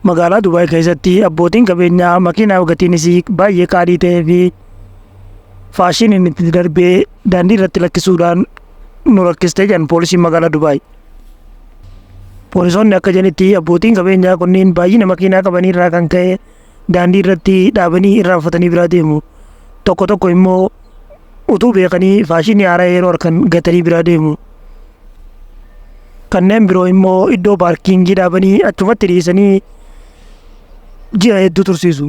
Magaalaa Dubaay keessatti abbootiin qabeenyaa makiinaa gatiin isii baay'ee qaalii ta'ee fi faashiniin itti darbee daandii irratti lakkisuudhaan nu rakkiste jedhan poolisiin magaalaa Dubaay. Poolisoonni akka jedhanitti abbootiin qabeenyaa kunniin baay'ina makiinaa qabanii irraa kan ka'e daandii irratti dhaabanii irraanfatanii biraa deemu. Tokko tokko immoo utuu beekanii faashinii haaraa yeroo argan gatanii biraa deemu. Kanneen biroo immoo iddoo paarkiingii dhaabanii achumatti dhiisanii ji'a hedduu tursiisu.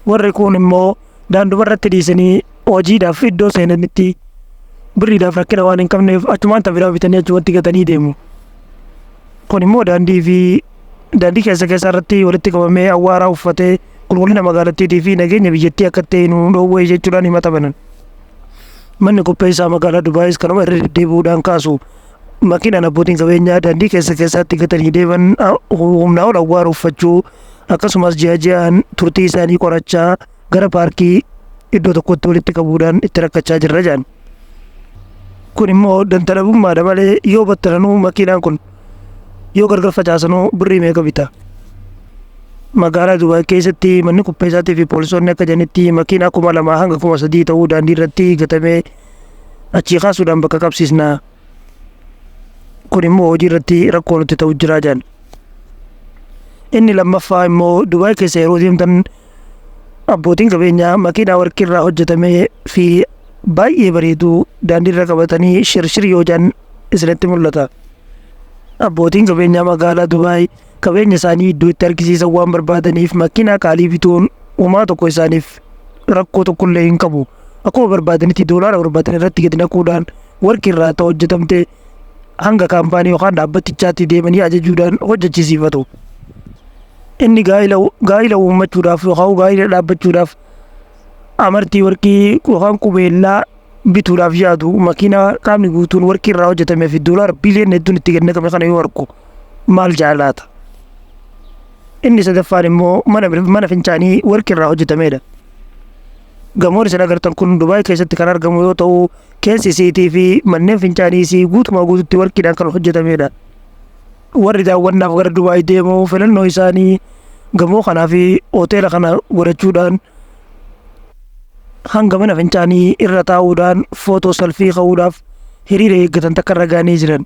Warri kuun immoo daanduma irratti dhiisanii hojiidhaaf iddoo seenanitti birriidhaaf rakkina waan hin qabneef achumaan ta biraa bitanii achumatti gatanii deemu. Kun immoo daandii fi daandii keessa keessa irratti walitti qabamee awwaaraa uffatee qulqullina magaalattiitii fi nageenya biyyattii akka ta'e nu dhoowwee jechuudhaan himata banan. Manni qopheessaa magaalaa Dubaayis kanuma irra deddeebi'uudhaan kaasu. Makiinaan abbootiin qabeenyaa daandii keessa keessaatti gatanii deeman humnaa ol awwaara uffachuu akkasumas ji'a ji'aan turtii isaanii qorachaa gara paarkii iddoo tokkotti walitti qabuudhaan itti rakkachaa jirra jedhan. Kun immoo danta dhabummaadha malee yoo battananuu makiinaan kun yoo gargar facaasanuu birrii meeqa bita? Magaalaa Dubaay keessatti manni qopheessaatii fi poolisoonni akka jedhanitti makiinaa 2000 hanga 3000 ta'uu daandii irratti gatamee achii kaasuudhaan bakka qabsiisna. Kun immoo hojii irratti rakkoo nutti ta'u jira jedhan. Inni lammaffaa immoo Dubaay keessa yeroo deemtan abbootiin qabeenyaa makiinaa warqii irraa hojjetamee fi baay'ee bareedu daandii irra qabatanii shirshir yoo jedhan isinitti mul'ata. Abbootiin qabeenyaa magaalaa Dubaay qabeenya isaanii iddoo itti argisiisan waan barbaadaniif makiinaa qaalii bituun homaa tokko isaaniif rakkoo tokkollee hin qabu. Akkuma barbaadanitti doolaara barbaadan irratti gadi naquudhaan warqii irraa ta'u hojjetamte hanga kaampaanii yookaan dhaabbatichaatti deemanii ajajuudhaan hojjechisiifatu. Inni gaa'ila gaa'ila uummachuudhaaf yookaan gaa'ila dhaabbachuudhaaf amartii warqii yookaan qubeellaa bituudhaaf yaadu makiinaa qaamni guutuun warqii irraa hojjetamee fi doolaara biliyoona hedduun itti gad naqame kana yoo argu maal jaalaata. Inni sadaffaan immoo mana mana fincaanii warqii irraa hojjetamedha. Gamoon isin agartan kun Dubaay keessatti kan argamu yoo ta'u keessi isiitii fi manneen fincaanii isii guutumaa guututti warqiidhaan kan hojjetamedha. Warri daawwannaaf gara Dubaay deemu filannoo isaanii gamoo kanaa fi hoteela kana godhachuudhaan hanga mana fincaanii irra taa'uudhaan footoo salfii ka'uudhaaf hiriira eeggatan takka irra ga'anii jiran.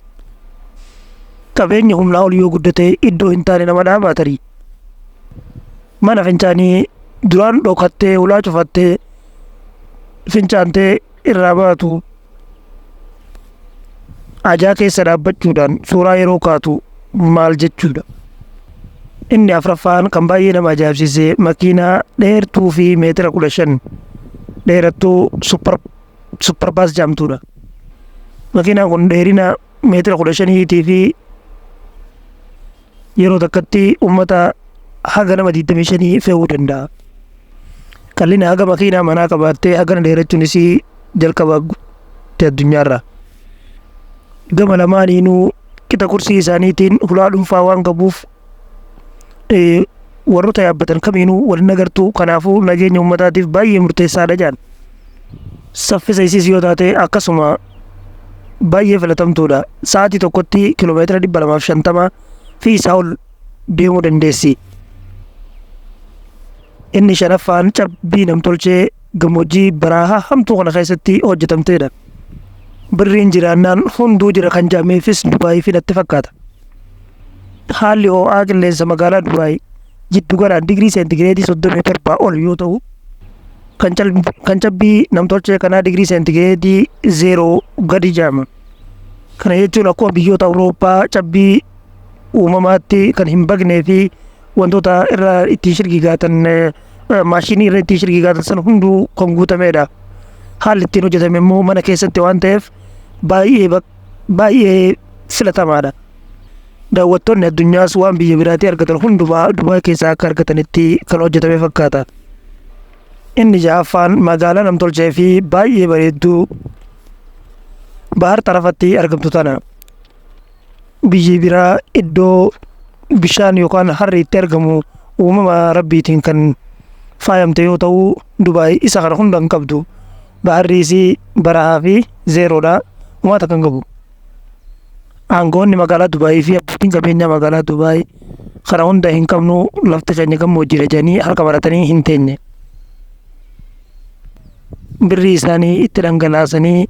Qabeenyi humnaa ol yoo guddate iddoo hin taane nama dhaabaa tarii. Mana fincaanii duraan dhokattee hulaa cufattee fincaantee irraa baatu ajaa keessa dhaabbachuudhaan suuraa yeroo kaatu maal jechuudha. Inni afraffaan kan baay'ee nama ajaa'ibsiise makiinaa dheertuu fi meetira 15 dheerattuu super bus jedhamtuudha. Makiinaan kun dheerina meetira 15 fi yeroo takkatti uummata haga nama 25 fe'uu danda'a. Qal'ina haga makiinaa manaa qabaattee hagana dheerachuun isii jalqaba addunyaarra. Gama lamaaniinuu qixa kursii isaaniitiin hulaa dhuunfaa waan qabuuf warroota yaabbatan kamiinuu wal hin agartu, kanaafuu nageenya uummataatiif baay'ee murteessaadha jedhan. Saffisa isiis yoo taate akkasuma baay'ee filatamtuudha. Sa'aatii tokkotti kiiloomeetira 250 fi isaa ol deemuu dandeessi. Inni shanaffaan cabbii namtolchee gammoojjii barahaa hamtuu kana keessatti hojjetamteedha. Birriin jiraannaan hunduu jira kan jedhameefis Dubaayii natti fakkaata. Haalli ho'aa qilleensa magaalaa Dubaay jiddu galaan digirii seentigireedii 37 ol yoo ta'u, kan cabbii namtolchee kanaa digirii seentigireedii 0 gadi jedhama. Kana jechuun akkuma biyyoota Awurooppaa cabbii uumamaatti kan hin baqnee fi wantoota irra ittiin shirgigaatan, maashinii irra ittiin shirgigaatan sana hunduu kan guutamedha. Haalli ittiin hojjetame immoo mana keessatti waan ta'eef baay'ee baay'ee filatamaadha. Daawwattoonni addunyaas waan biyya biraatii argatan hundumaa Dubaay keessaa akka argatanitti kan hojjetame fakkaata. Inni ja'affaan magaalaa namtolchee fi baay'ee bareedduu bahar xarafatti argamtu tana. Biyyi biraa iddoo bishaan yookaan harri itti argamu uumama rabbiitiin kan faayamte yoo ta'u, Dubaay isa kana hunda hin qabdu. Baharri isii barahaa fi zeeroodha. Uummata kan qabu. Aangawoonni magaalaa Dubaayii fi abbootiin qabeenyaa magaalaa Dubaay Kana hunda hin qabnu lafti keenya gammoojjiidha jedhanii harka maratanii hin teenye. Birrii isaanii itti dhangalaasanii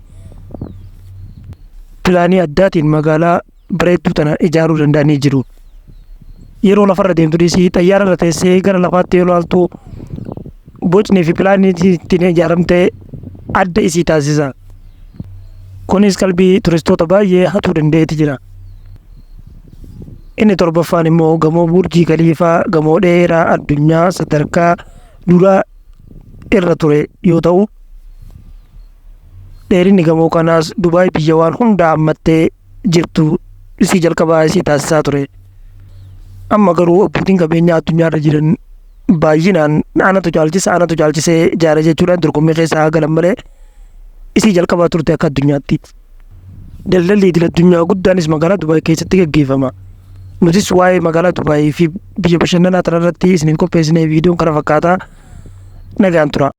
pilaanii addaatiin magaalaa bareedduu tana ijaaruu danda'anii jiru. Yeroo lafarra deemtu dhiisii xayyaara irra teessee gara lafaatti yoo ilaaltu bocnii fi pilaanii ittiin ijaaramte adda isii taasisa. Kunis qalbii turistoota baay'ee hatuu danda'eeti jira. Inni torbaffaan immoo gamoo Burjii Kaliifaa gamoo dheeraa addunyaa sadarkaa duraa irra ture yoo ta'u, dheerinni gamoo kanaas Dubaay biyya waan hunda hammattee jirtu isii jalqabaa isii taasisaa ture. Amma garuu abbootiin qabeenyaa addunyaarra jiran baay'inaan anatu caalchisa anatu caalchisee ijaara jechuudhaan dorgommii keessa haa galan malee isii jalqabaa turte akka addunyaatti. Daldalli idil addunyaa guddaanis magaalaa Dubaay keessatti gaggeeffama. Nutis waa'ee magaalaa Dubaay fi biyya bashannanaa tanarratti isiniif qopheessine viidiyoon kana fakkaataa nagaan tura.